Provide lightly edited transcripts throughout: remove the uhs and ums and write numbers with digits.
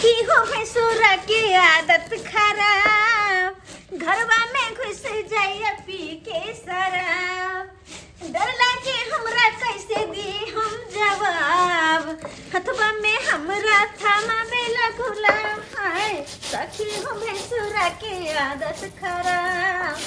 सखी हो भैंसुर के आदत खराब, घरवा में घुस जाइए पी के शराब। डर लागे हमरा कैसे दी हम जवाब, हथवा में हमरा थमावेला गुलाब। हाय सखी हो भैंसुर के आदत खराब,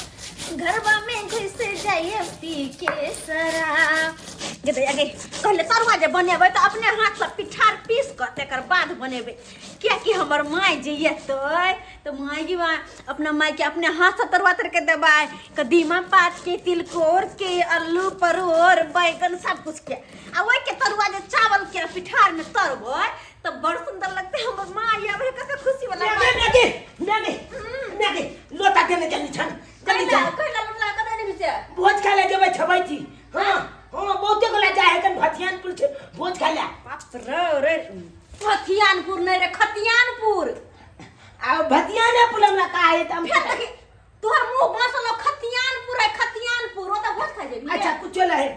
घरवा में घुस जाइए पी के शराब। गे दैया गे, कहले तरुआ जे बनेबै तऽ अपने हाथसँ पिठार पीस कऽ तकर बाद बनेबै, कियाकि हमर माय जे एतै तऽ माय की माय अपना मायके अपने हाथसँ तरुआ तर के देबै, कदीमा पात के, तिलकोर के, आलू परोड़ बैगन सब कुछ के, आ ओहिके तरुआ जे चावल के पिठार में तरबै तऽ बड़ सुंदर लगतै। हमर माय आबै कते खुशी वाला बात। मैगी मैगी मैगी लोटा देने जल्दी छन, जल्दी कैला छन। कैला लोटा कतऽ देबी से? भोज खाए ले जेबै छबैती। हाँ हाँ, बहुते गोला जाए है कन भथियानपुर छे भोज खाए ले। बाप रे रे, भथियानपुर नहीं रे, खतियानपुर। आ भथियानपुर हमरा का है त हम फेर देखी तोहर मुंह बांसल हो, खतियानपुर है खतियानपुर, ओतऽ भोज खाइ जेबही? अच्छा कुछो लहे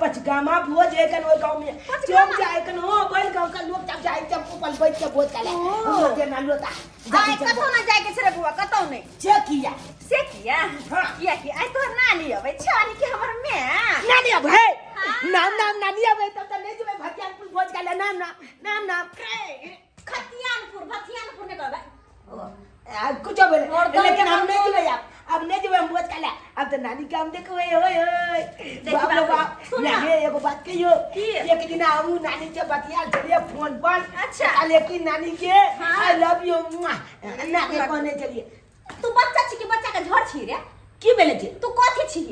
पचगामा भोज है कन ओइ गांव में। पचगामा? चौक जाए कन, हो बैल गांव का लोग सब जाए चंपू पर बैठ के भोज खाए ले। ओ। हम देना लोटा। आइ कतौ ना जाए के छै रे बुआ, कतौ नहीं। से किया? से किया? हाँ। किया कि आइ तोहर नानी अबै छै, यानी कि हमर माय। नानी अब है? हाँ। नाम नाम नानी अब है तब त नहीं जेबै भथियानपुर भोज खाए ले। नाम नाम नाम नाम। खतियानपुर भथियानपुर ने कहबै। आ, कुछो बोले और दम लेकिन हम के नहीं जेबै अब, अब नहीं जेबै हम भोज खाए ले। अब तो नानी के हम देखबै। ओए ओए देखी बाप रे बाप रे। बाप। सुन ना। नानी एगो बात कहियो। की? एक दिन आऊ नानी के बतियाल चलिए फोन पर। अच्छा। लेकिन नानी के हाँ। I love you नानी कहने चलिए। तू बच्चा छी कि बच्चा के झड़ छी रे? की भेलै छै? तू कथी छी?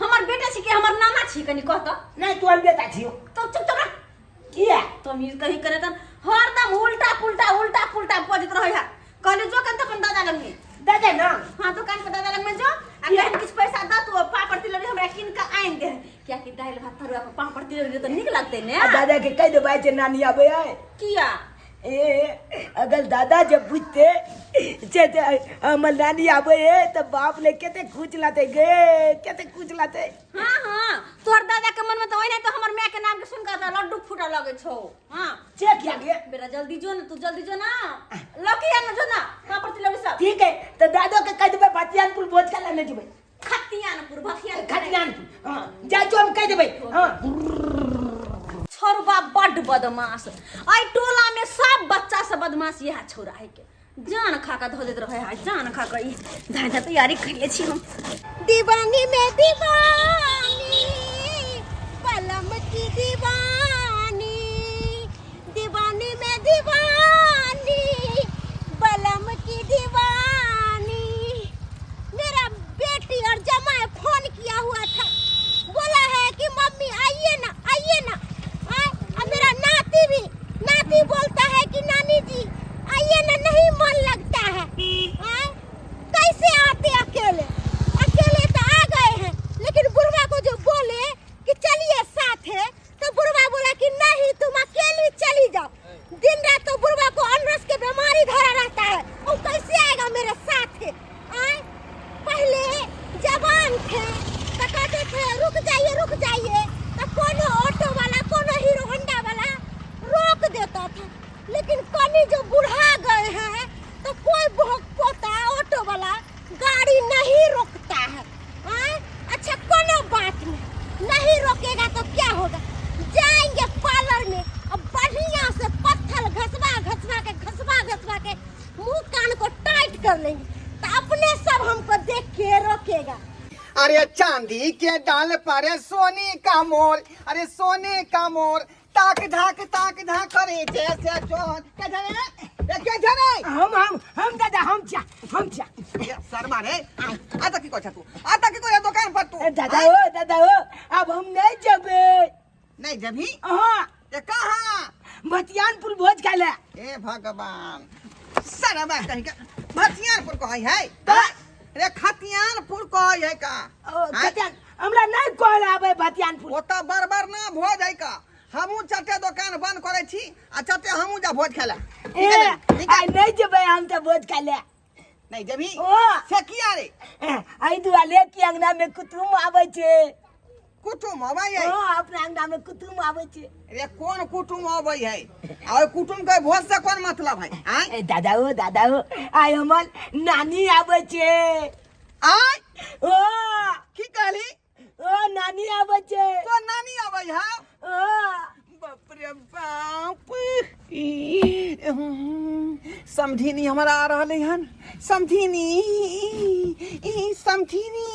हमर बेटा छी कि हमर नाना छी, कनी कह त। नहीं तू बेटा छियो। तो चुप चुप रह। किया? तमीज कहीं करे त हरदम उल्टा पुल्टा उल्टा पुल्टा बजत रहै है। कहले जो कन त अपन दादा लग में। दादा ना? हां, दुकान पर दादा लग में जो आ किया? कहीं किछ पैसा द तू पापड़ तिलौरी हमरा किन के आनि दे, किया कि दालि भात तरुआ पर पापड़ तिलौरी त नीक लगतै ने। आ दादा के कह देबै जे नानी आबै है। किया? ए अगर दादा जब बुझते जे जे हमर नानी आबै है त बाप ले केते कुछ लाते गे, केते कुछ लाते। हाँ हाँ, तोहर दादा के मन में तो ओहिना तो हमर माय के नाम के सुन के तो लड्डू फूटऽ लगै छौ। हाँ से किया गे? बेटा जल्दी जो ना, तू जल्दी जो ना, लकी आ ना जो ना पापड़ तिलौरी सब। ठीक है तो दादो के कह देबै भथियानपुर भोज खाए ले जेबै। खतियानपुर भथियानपुर। खतियानपुर हाँ जा जो हम कह देबै। हाँ छोरबा बड्ड बदमाश, एहि टोला में सब बच्चा सब बदमाश इएह छौड़ा है के जान खा के धो दैत रहे है, जान खा के ई धाय धाय तैयारी कैले छी हम। दीवानी में दीवानी पलम की दीवानी, दीवानी में दीवानी बलम की दीवानी। मेरा बेटी और जमाई फोन किया हुआ था, बोला है कि मम्मी आइए ना आइए ना। आए, और मेरा नाती भी, नाती बोलता है कि नानी जी आइए ना, नहीं मन लगता है। आए, कैसे आते अकेले? अकेले तो आ गए हैं, लेकिन बुढ़वा को जो बोले कि चलिए साथ है, तो बुढ़वा बोला कि नहीं तुम अकेली चली जाओ। दिन रात तो बुढ़वा को अनरस के बीमारी धरा रहता है, वो कैसे आएगा मेरे साथ है? आए, पहले जवान थे तो कहते थे रुक जाइए रुक जाइए, तो कोनो ऑटो वाला कोनो हीरो होंडा वाला रोक देता था, लेकिन कनी जो बुढ़ा गए हैं तो कोई पोता ऑटो वाला गाड़ी नहीं रोकता है। आए? अच्छा कोनो बात नहीं, नहीं रोकेगा तो क्या होगा, जाएंगे पार्लर में और बढ़िया से पत्थर घसवा घसवा के घसवा घसवा के मुंह कान को टाइट कर लेंगे, तो अपने सब हमको देख के रोकेगा। अरे चांदी के डाल पर सोने का मोर, अरे सोने का मोर ताक झाक ताक झाक करे जैसे चोर। के झरे? ए, के झरे? हम हम हम दादा हम चा हम चा। ए, शर्मा रे। आ त की कहै तू? आ त की कहै दुकान पर तू? ए, दादा ओ दादा ओ, अब हम नहीं जबे। नहीं जबी? हाँ। ए, कहाँ? भतियानपुर भोज खाए ले। ए भगवान, शर्मा कहीं के भतियानपुर कहै है? त? रे खतियानपुर कहै है का? ओ, खतियान हमरा नहीं कहल आबे भतियानपुर। ओतऽ बरबर ना भोज है का? हमहूँ चटे दोकान बंद करै छी आ चटे हमहूँ जा भोज खाए ला। ए, आइ नहीं जेबै हम तऽ भोज खाए ले। नहीं जेबही? ओ। से किया रे? ए, एहि दुआरे कि अंगना में कुटुम आबै छै। कुटुम अबै है? हाँ, अपना अंगना में कुटुम आबै छै। रे कोन कुटुम अबै है आ ओहि कुटुम के भोज से कोन मतलब है? आय ए दादा हो, दादा हो, आइ हमर नानी आबै छै। आय ओ की कहली? ओ नानी आबै छै। तो नानी अबै है? ओ बाप रे बाप, समधिनी हमरा आ रहलै हन। समधिनी, ई समधिनी।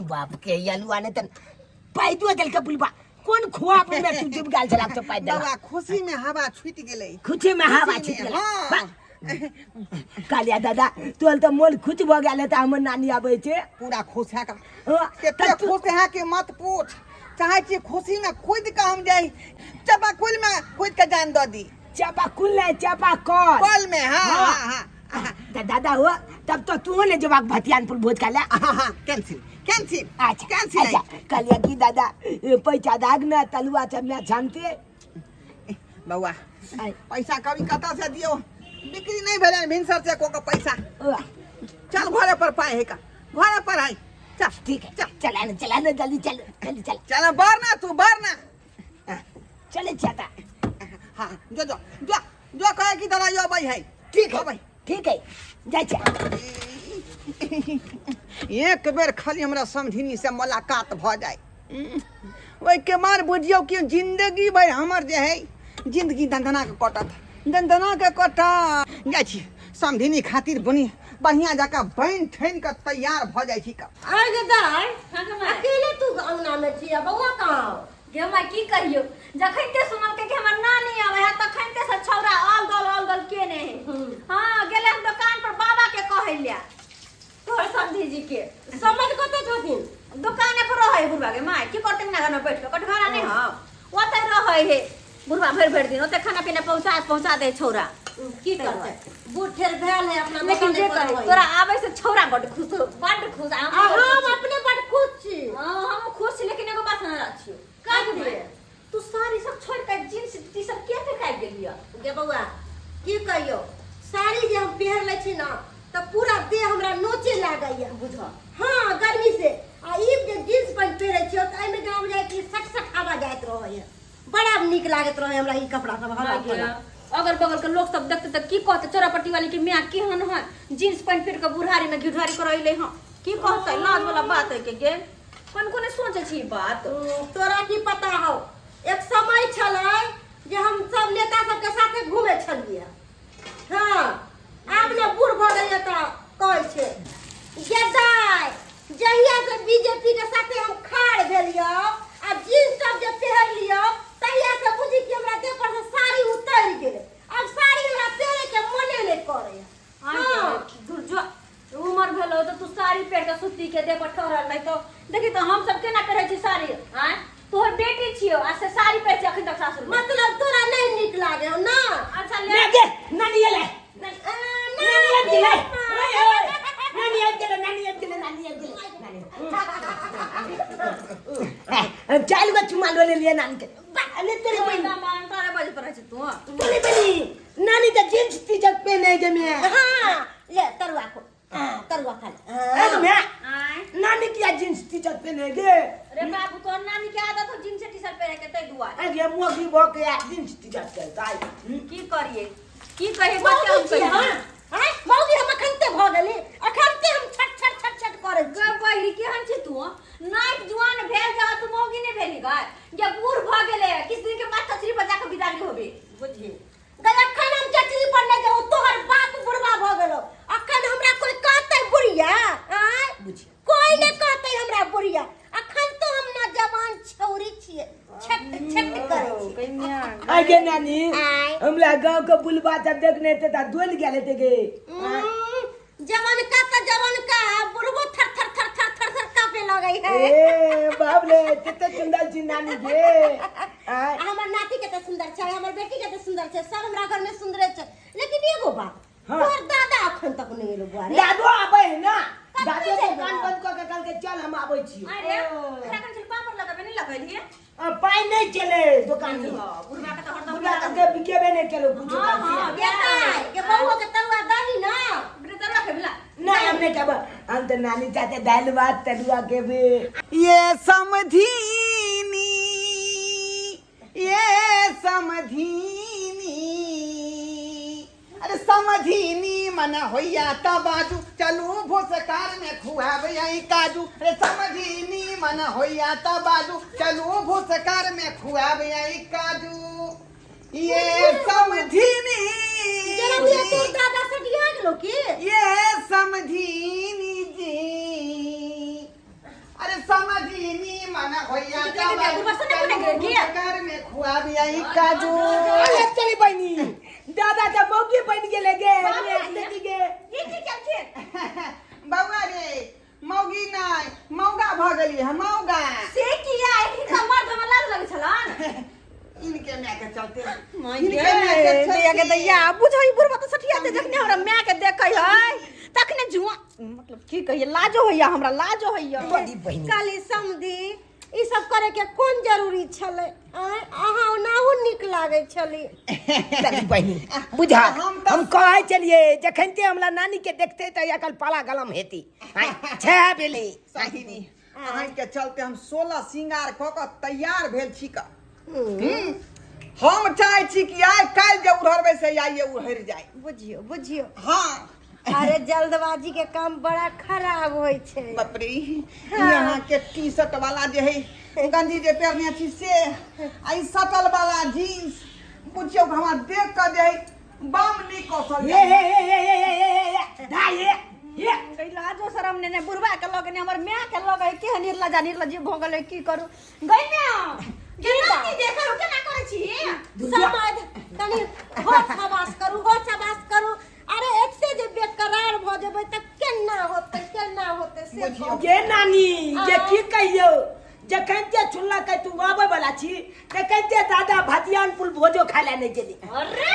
बाप के यलुआ ने तन पाइ दो देलकै बुलबा। कोन खुआब में तू डूब गेल छला तो पाइ देला। बाबा खुशी में हवा छूटि गेलै। खुशी में हवा खुशी छूटि में, गेलै। हाँ। बा- कालिया दादा, तोहर तऽ मोन खुश भऽ गेल तऽ हमर नानी आबै छै। पूरा खुश है का? हाँ, कते तऽ तू- खुश है कि मत पूछ। चाहे छी खुशी में कूद के हम जाई चापाकुल में कूद के जान दऽ दी। चापाकुल नहीं, चापाकल। कल में, हाँ, हाँ। हाँ, हाँ, हाँ। तऽ दादा हो, तब तो तू ने जबाक भतियानपुर भोज खा ले। हाँ, हाँ, कैंसिल कैंसिल। अच्छा कैंसिल। अच्छा, कहलिए कि दादा, ए, पैसा दाग ने तलुआ सब में छानते। बौआ, आय। पैसा कभी कतऽ से दियौ? बिक्री नहीं भेलै भिनसर से को के पैसा। वाह। चल घरे पर पाइ है का, घरे पर है, चल। ठीक है। चल। चला ना, चला ना, जल्दी चल, जल्दी चल। चल बाहर ना, तू बाहर ना। चले जाता। हाँ, जो जो जो जो कहे कि दादा यो अबै है। ठीक है। अबै। ठीक है, जाइ छै। एक बेर खाली हमरा समधिनी से मुलाकात भऽ जाय, ओहिके बाद बुझियौ कि जिंदगी भरि हमर जे है जिंदगी दंदना के कटत, दंदना के कटत। जाइ छी समधिनी खातिर बनी बढ़िया जकाँ बनि ठनि कऽ तैयार भऽ जाइ छी। आइ गे दाइ, हाँ गे माय। अकेले तू अंगना में छी आ बौआ कहाँ? गे माय, की कहियौ, जखन ते सुनलकै कि हमर नानी आबै है तखन ते सब छौड़ा ऑल दल ऑल दल केने है। हाँ, गेलै हम दुकान पर बाबा के कहै ले तोहर समधी जी के। समझ कतऽ छथिन? दुकाने पर रहै बुढ़वा के माय, की करतै ना घर में बैठ के कटघरा नहीं। हाँ, ओतै रहै है बुढ़वा भरि भरि दिन, ओतै खाना पीना पहुंचा पहुंचा दे छौड़ा। की करतै, बूढ़ ठेर भेल है अपना लेकिन दोकाने जे पर कही रहै। तोरा आबै से छौड़ा बड खुश हो, बड खुश। आ आ हम अपने बड खुश छी। हाँ, हम खुश छी, लेकिन एगो बात नाराज छियौ। कथी? कथी? तू साड़ी सब छोड़ के जींस टी शर्ट किया फेंकाइ गेलियै? गे बौआ, की कहियौ, साड़ी जे हम पहिर लै छी ना तऽ पूरा देह हमरा नोचे लागैया। बुझ। हाँ, गर्मी से। आ ई जे जींस पैंट पहिरै छियौ तऽ एहिमे जेना बुझाइ कि सट सट हवा जाइत रहैया। बड़ा नीक लागैत रहै हमरा ई कपड़ा सब हवा भाग्य। अगल बगल के लोग सब देखते तऽ की कहते? चोरापट्टी वाली के मियाँ केहन है, जींस पैंट पहिर के बुढ़ारी में घिढारी करैले हँ, की कहते? लाज वाला बात है के गे, कोन कोन सोचे छी ई बात? तोरा की पता हौ, एक समय छलै जे हम सब नेता सबके साथे घूमे छलियै। हाँ, आब ने बूढ़ भऽ गेलियै तऽ कहै छै गे दाइ, जहिया से बीजेपी के साथे हम खाड़ भेलियौ आ जींस सब जे पहिर लियौ तहिया से बुझी कि हमरा देह पर से साड़ी उतरि गेलै। आब साड़ी हमरा पहिरे के मने नहि करैया। हाँ। दुर्जो उमर भेलो तऽ तू साड़ी पहिर के सूती के देह पर ठहरल नहीं तो देखी तो हम सब केना पहिरै छी साड़ी? आँय, तोहर बेटी छियौ आ से साड़ी पहिर छी अखन तक सासुर में। मतलब तोरा नहीं नीक लागे हौ ना? अच्छा ले। गे नानी एलै, नानी आबि गेलै, नानी आबि गेलै, नानी आबि गेलै, नानी आबि गेलै, नानी। चारि गो चुमा लऽ लेलियै नानी के। अरे तेरे बहिन। तारे बजैत रहै छी तू। तोरे बहिन नानी तऽ जींस टी शर्ट पहिने के में। हाँ, ले तरुआ खो। हाँ, तरुआ खा ले। ए तो मैं आँय। नानी किया जींस टी शर्ट पहिने गे? रे बाबू, तोहर नानी के आदत हो जींस टी शर्ट पहिरे के, तै दुआरे। अरे मोगी भऽ के आ जींस टी शर्ट पहिरतै। की करिए, की कहिए बच्चा हम मौगी छियै कहिए। हम? आँय, मौगी हम अखनते भऽ गेली, अखनते हम छट छट छट छट करै छी। गै बहिरी, केहन छी तू? नाइट जुआन भेल जा तू मौगी नहि भेली गै। जे बूढ़ भऽ गेलै, किछु दिन के बाद चचरी पर जाके बिदागरी होबे। बुझी गै, अखन हम चचरी पर नहि जाउ, तोहर बाप बुढ़वा भऽ गेलौ। अखन हमरा कोई कहतै बुढ़िया? आँय, बुझी। कोई नहि कहतै हमरा बुढ़िया। अखन तो हम नौजवान छौरी छियै, छट छट करै छियै। आगे नानी, आँय। हमरा गांव के बुलबा सब देखने हेतै तऽ डोलि गेल हेतै गे। जवनका तऽ जवनका, बुढ़बो थर थर थर थर थर थर कांपे लगै है। ए बाप रे, कते सुंदर छी नानी गे। आँय। हमर नाती के तऽ सुंदर छै, हमर बेटी के तऽ सुंदर छै, सब हमरा घर में सुंदरे छै। लेकिन एगो बात, हाँ। तोहर दादा अखन तक नहि एलो बुआ रे। दादो आबै है ना, कथी दादो छै दुकान बौआ? बंद कऽ के कहलकै चल हम आबै छी। अरे खरा कर छल पापड़ लगबे नहि लगेलिए? आ, पाइ नहि चले दुकान में। बुढ़वा के तऽ हरदम बुढ़ा के बिकेबे नहि केलौ कुछो। हाँ, हाँ। गे दाइ, गे बौआ के तरुआ दही ना। बेटा, तरुआ खेबिला? नहि, हम हम नहीं खाबो, हम तो नानी चाचे दाल भात तरुआ के भी। ये समधीनी, ये समधीनी, अरे समधीनी मन होइया त बाजू, चलू भूसकार में खुआब आई काजू। अरे समधीनी मन होइया त बाजू, चलू भूसकार में खुआब आई काजू। ये समधीनी, जेना बुझे तोर दादा सटिया गेलो की? ये समधीनी जी, अरे समधीनी मन होइया त बाजू, चलू भूसकार में खुआब आई काजू। अरे चली बहिनी, दादा त मौगी बन गेले गे, देखी गे। की की केलखिन? बौआ रे, मौगी नहि, मौगा भऽ गेली है, मौगा। से किया? एखन मर्द हमरा लाज लगै छलन? इनके माय के चलते, माय इनके माय के चलते। दैया के दैया, बुझै बुढ़बा तऽ सठिया छै, जखने हमरा माय के देखै है तखने जुआ, मतलब की कहिए, लाजो होइया हमरा, लाजो होइया। बड़ी बहिनी। काली समधी, ई सब करे के कोन जरूरी छलै? आँय, अहाँ ओनाहु नीक लागै छली। चली बहिनी, बुझा हम तऽ- हम कहै छलियै जखन ते हमरा नानी के देखते तऽ अकल पाला गलम हेती। आँय, छह भेलै। साहिनी, अहाँके चलते हम 16 श्रृंगार कऽ कऽ तैयार भेल छी कऽ। हम चाहै छी कि आइ काल्हि जे उड़हरबै से आइए उड़हरि जाय। बुझियो बुझियो। हाँ। अरे जल्दबाजी के काम बड़ा खराब होइ छै। बाप रे, यहाँ के टी शर्ट वाला जे है, गंजी जे पहिरने छी से, आ ई सटल वाला जींस, बुझियौ हमरा देख कऽ जे है बम नहि कसल। हे हे हे हे हे हे हे हे दाइ हे हे। गई लाजो शरम ने ने बुढ़बा के लगे ने हमर माय के लगे, केहन निर्लजा निर्लजी भऽ गेलै। की करू गई माय, केना की देखै हो, केना करै छी? समाज कनि होश हवास करू, होश हवास करू। अरे एते जे बेकरार भऽ जेबै तऽ केना होतै, केना होतै से बुझियौ। कहू। गे नानी गे, आँय। की कहियौ, जखन ते सुनलकै तू आबै वाला छी तखन ते दादा भतियानपुर भोजो खाय लए नहि गेली। अरे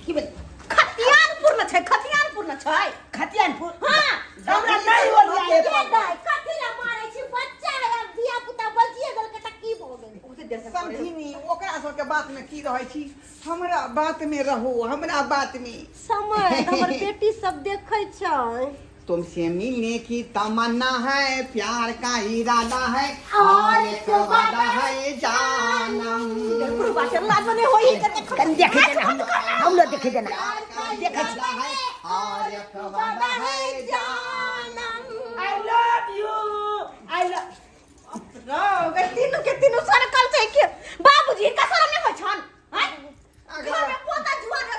की भेल? खतियानपुर न छै, खतियानपुर न छै। खतियानपुर? हाँ। हमरा नहि होलिया। गे दाइ, कथी लए मारै छी? बच्चा है आब, धिया पुता बजिए गेलकै तऽ की भऽ गेलै? समझिनी, ओकरा सबके बात में की रहै छी, हमरा बात में रहू, हमरा बात में। समय हमर बेटी सब देखै छै। तुमसे मिलने की तमन्ना है, प्यार का इरादा है और और एक वादा है जानम। बुढ़बा के लाजो नहि होई के देख। कनि देखै देना, हम हमरो देखै देना। प्यार का इरादा है और एक वादा है जानम। I love you, I love. रौ गई, तीनू के तीनू सरकल छै के बाबूजी, हिनका शरम नहि होइ छन? आँय? घर में पोता जुआन है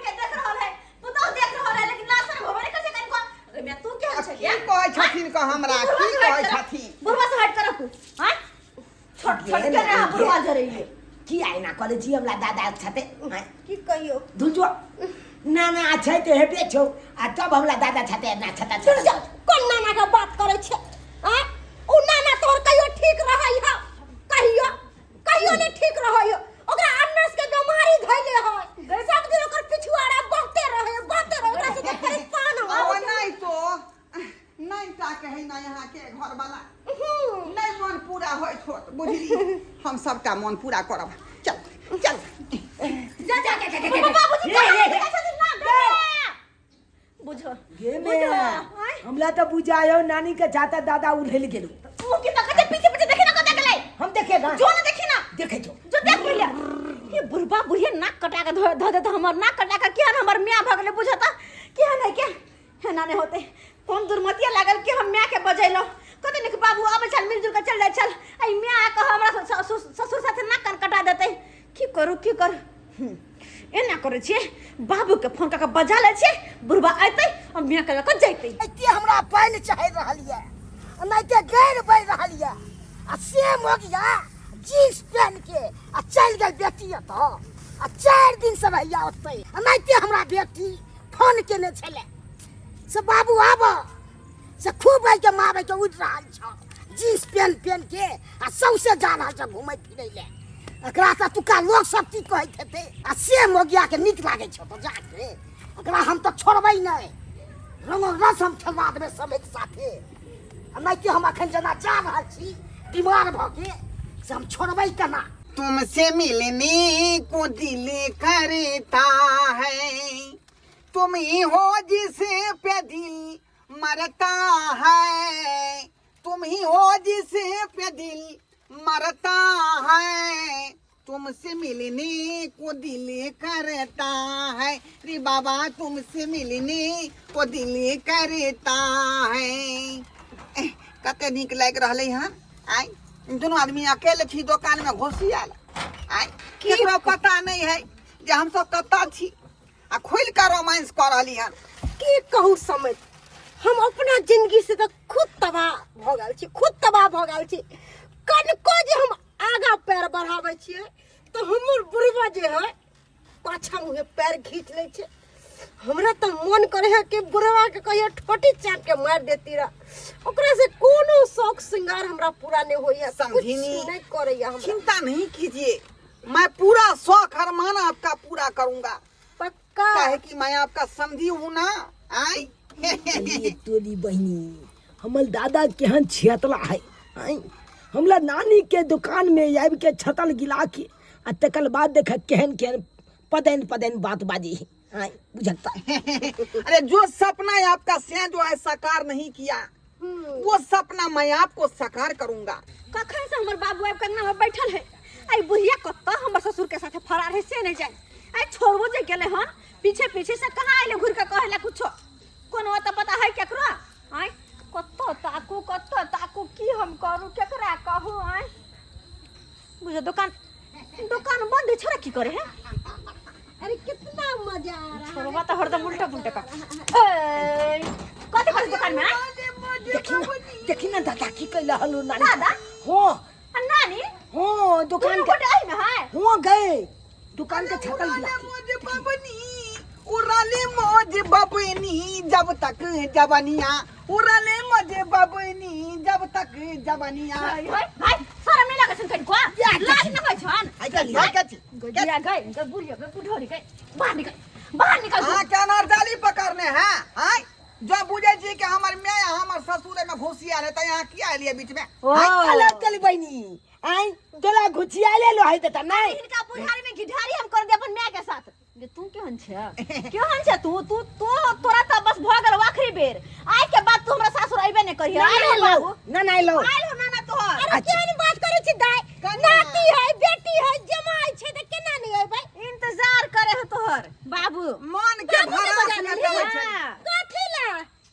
के देख रहल है, पुतहु देख रहल है, लेकिन लाज शरम होबे नहि करै छै कनिको। अरे मैं तू केहन छै? की कहै छथिन कऽ हमरा, की कहै छथिन? बुढ़वा से हट कर तू। आँय, छोट छोट के रहा बुढ़वा जरैये। की आइना करै छी हमरा दादा छते? आँय? की कहियौ। धुल नाना छै तऽ हेबे छौ, आ तब हमरा दादा छते ना छता चुप छता। जा, कोन नाना के बात करै छै? आँय, ओ नाना तोहर कहियो ठीक रहै है? कहियो कहियो नहि ठीक रहै है। ओकरा अनस के बीमारी धैले है, सब दिन ओकर पिछुआड़ा बहुते रहे, बहुते रहे, ओकरा से तऽ परेशान ओ हो। नहीं तो नहीं ताके है ना यहाँ के घर वाला नहीं मन पूरा होय छोट, बुझली? हम सबटा मन पूरा करब। चल चल। जा जा जा जा, बाबूजी कहाँ देखै छथिन ना? बुझो गे बुझो। मे आँय? हमरा तऽ बुझायो नानी के जाता दादा उड़ेल गेलू। तू की तकै छै पीछे पीछे? देखी ना कतऽ गेलै। हम देखेगा। जो ना देखी ना। देखै छौ। जो देख पहिले। ये बुढ़बा बुढ़िया नाक कटा के धो धो देता हमर, नाक कटा के। केहन हमर माय भऽ गेलै बुझता, केहन है के एना नहि होते। कोन दुर्मतिया लागल कि हम माय के बजेलहुँ? कते नीक बाबू आबै छल, मिलजुल के चल जाइ छल। एहि माय आके हमरा ससुर ससुर साथे नाक कान कटा देतै। की करू, की करू? एना करै छियै, बाबूके फोन कऽ के बजा लै छियै, बुढ़बा अयतै आ मायके लऽ कऽ जैतै। एते हमरा पानि चढ़ि रहल यऽ, एनाहिते गैर बढ़ि रहल यऽ, आ से मोगिया जींस पहन के आ चलि गेल बेटी एतऽ, आ 4 दिन से रहैया ओतै। एनाहिते हमरा बेटी फोन केने छलै से बाबू आब, से खूब आइके मारै के उड़ि रहल छौ जींस पेन पेन के, आ सौंसे जा रहल छौ घुमै फिरै लए। एकरा तऽ एतुका लोक सब की कहैत हेतै? आ से मोगिया के नीक लागै छौ तऽ जाके। एकरा हम तऽ छोड़बै नहि, रंगो रस हम खेलवा देबै समेत साथे। आ नहि कि हम अखन जेना जा रहल छी बीमार भऽ के, से हम छोड़बै केना? तुमसे मिलने को दिल करता है, तुम ही हो जिसे पे दिल मरता है, तुम ही हो जिसे पे दिल मरता है, तुमसे मिलने को दिल करता है रे बाबा, तुमसे मिलने को दिल करता है। एह, कते नीक लागि रहलै हन। आइ दुनू आदमी अकेले छी दोकान में घुसी आयल। आइ केकरो पता नहीं है जे हमसब कतऽ छी आ खोलि कऽ रोमांस कऽ रहली हन। की कहू समझ, हम अपना जिंदगी से तऽ खुद तबाह भऽ गेल छी, खुद तबाह भऽ गेल छी। कनको जे हम आगा पैर बढ़ाबै छियै तऽ हमर बुढ़वा जे है पाछा मुँहे पैर घीच लै छै। हमरा तऽ मन करे है कि बुढ़वा के कहियो ठोटी चाट के मार देती रह। ओकरा से कोनो शौक श्रृंगार हमरा पूरा नहीं होइया, कुछ समझिनी। नहीं करैया हमरा। चिंता नहीं कीजिए, मैं पूरा शौक अरमान आपका पूरा करूंगा। पक्का? काहे कि मैं आपका समझी हूँ ना। आई ये तोरी बहिनी, हमर दादा केहन छेतला है। आँय, हमरा नानी के दुकान में आबि के छतल गिला के आ तकर बाद देख केहन केहन पदैन पदैन बात बाजी है। आँय, बुझलता। अरे जो सपना है आपका से जो है साकार नहीं किया, वो सपना मैं आपको साकार करूंगा। कखन से हमर बाबू आबि कंगना में बैठल है। आई बुढ़िया कत्ता हमर ससुर के साथे फरार है से नहीं जाए। आई छोड़बो जे गेले हन पीछे पीछे से कहाँ आइले घुर के कहेला कुछो कोनो तो पता है केकरो। आई कत्तो ताकू कत्तो ताकू की हम करू केकरा कहू। आई बुझे दुकान दुकान बंद है, छोरा की करे है। अरे कितना मजा आ रहा है। छोड़वा तो हरदम उल्टा पुल्टा का। ए कथी करे दुकान में? देखी ना, देखी ना दादा की कैला हलो नानी। दादा? हो। आ नानी? हो, दुकान दुनू के गोटे एही में है? हो गए दुकान के छतल गिला के। मौज बबनी उड़ाले मौज बबनी जब तक जवनिया, उड़ाले मौज बबनी जब तक जवनिया। हाय हाय हाय, शरम नहीं लागै छन कनिको? लाज नहीं होइ छन? आइ काल्हि, आइ काल्हि। गजिया गई, गई बुढ़िया गई, बुढ़ोरी गई, बाहर निकल, बाहर निकल। अहाँ के अनारदाली पकड़ने हैं? आइ जो बुझे छी कि हमर my आ हमर ससुर में घुसिया रहे त यहाँ किया एलियै बीच में? ओ। अलग चल बहिनी, आइ तोला घुसिया ले लो है त नहीं। हिनका बुढ़ारी में घिढारी हम कर दे अपन my के साथ। गे तू केहन छे? केहन छे तू? तू तो तोरा त बस भ गेल आखिरी बेर। आइ के बाद तू हमरा सासुर अइबे नहीं करिहे। ना आइल ना हो लो, बाबू। ना ना लो। आइल हो नाना तोहर। अरे केहन बात करै छी दाइ? नाती है, बेटी है, जमाई छै त केना नहीं अइबै? इंतजार करे हो तोहर बाबू। मन के बाबू के भरास बजा में लेली। कहै छै। हाँ। कथी ला?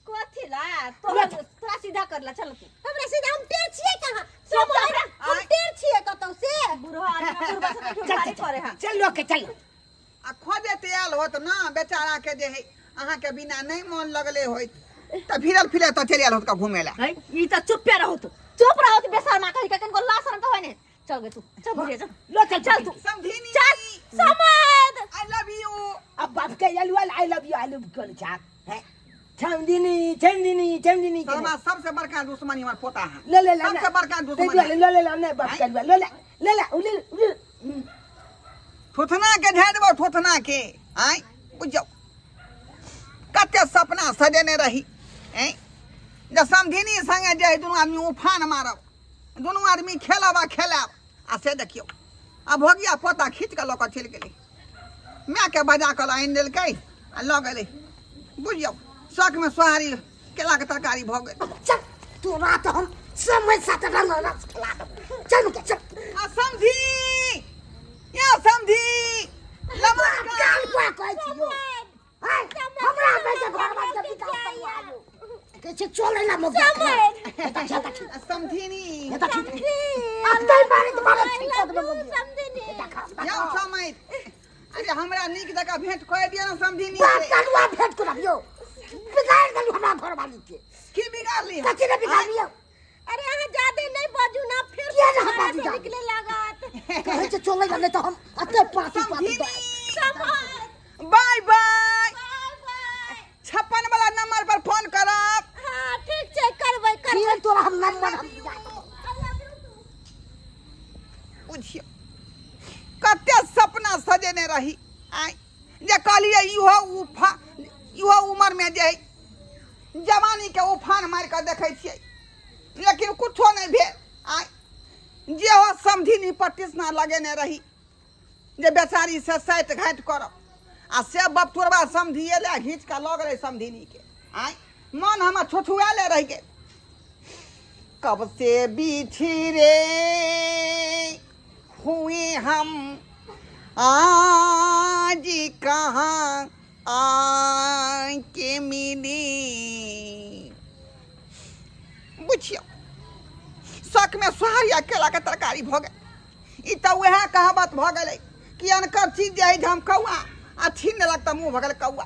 कथी ला? तोहर तोरा सीधा करला चल तू। हमरा सीधा हम टेढ़ छियै कहाँ? चल, समय चल, हम टेढ़ छियै कतौ से? बुढ़वा आदमी बुढ़वा से देखियो चल, भारी चल, करे हन। चल लोके चल। आ खोजैत आयल होत ना बेचारा के जे है अहाँ के बिना नहीं मन लगले होइत त फिरल फिरल त चलि आयल होत घूमे ला। है ई त चुपे रहो तू, चुप रहो तू बेशर्मा कहि के कनको ला शरम त होय ने। चल गे तू, चल बुढ़िया चल। लो चल, चल तू। समधिनी। चल, समद। I love you. अब बाप के आलू I love you, I love you कर छा। है छमदिनी छमदिनी छमदिनी के। शर्मा सबसे बड़का दुश्मन हमर पोता है। ले ले ले, सबसे बड़का ते दुश्मन दुआरे, ले ले ले, नहीं बाप के ले ले ले ले, उले उले। थोथना के झाड़ि देबौ थोथना के। आँय बुझियौ कते सपना सजेने रही। आँय जे समधिनी संगे जे दुनू आदमी उफान मारब, दुनू आदमी खेलब आ खेलायब। आ से देखियौ आ भोगिया पोता खींच कऽ लऽ कऽ चलि गेलै। मायके बजा कऽ आनि देलकै आ लऽ गेलै। बुझियौ शौकमे सोहारी केलाके तरकारी भऽ गेल। चल तोरा तऽ हम समय साथ रंग रस खिला देबौ। चल मुके चल। आ समधी या समधी नमस्कार। काल को कहै छी यौ। हाय, हमरा में के घर में के विकास करवा आलू। कहै छै चलै ला मोगिया। एता छी, एता छी। समधिनी। एता छी। अब तै मारे त मारे ठीक कर देबो मोगिया। एता खा, एता यौ खा। समय अरे हमरा नीक जकाँ भेंट कऽ दिअ ने समधिनी बाप से। कालुआ भेंट करबियौ। बिगाड़ देलु हमरा घरवाली के। की बिगाड़ली? कथी ने बिगाड़लियौ? अरे अहाँ जादे नहीं बाजू ना फिर किया ना तुम्हारा बाजू से जादे? निकले लागत। कहै छै चलै ला नहीं तऽ हम अते पाती पाती दऽ। समझ। बाय बाय। बाय बाय। 56 वाला नंबर पर फोन करब। हाँ ठीक छै, करबै करबै। फिर तोरा हम नंबर हम दिया देबौ। बुझियौ कते सपना सजेने रही। आइ जे कहलियै इहो उफा इहो उमर में जे जवानी के उफान मारि कऽ देखै छियै, लेकिन कुछो नहि भेल। आइ जे हो समधिनी पर टिसना लगेने रही जे बेचारी से साटि घाटि करब, आ से बपटोरबा समधि एलै आ घीच कऽ लऽ गेलै समधिनीके। आँय, मन हमर छुछुआएले रहि गेल। कब से बिछड़े हुए हम आज कहाँ आके मिली। बुझियौ, शखमे सोहारी आ केलाके तरकारी भऽ गेल। ई तऽ उएह कहावत भऽ गेलै कि अनकर चीज जे हइ झमकौआ आ छीन लेलक तऽ मुँह भऽ गेल कौआ।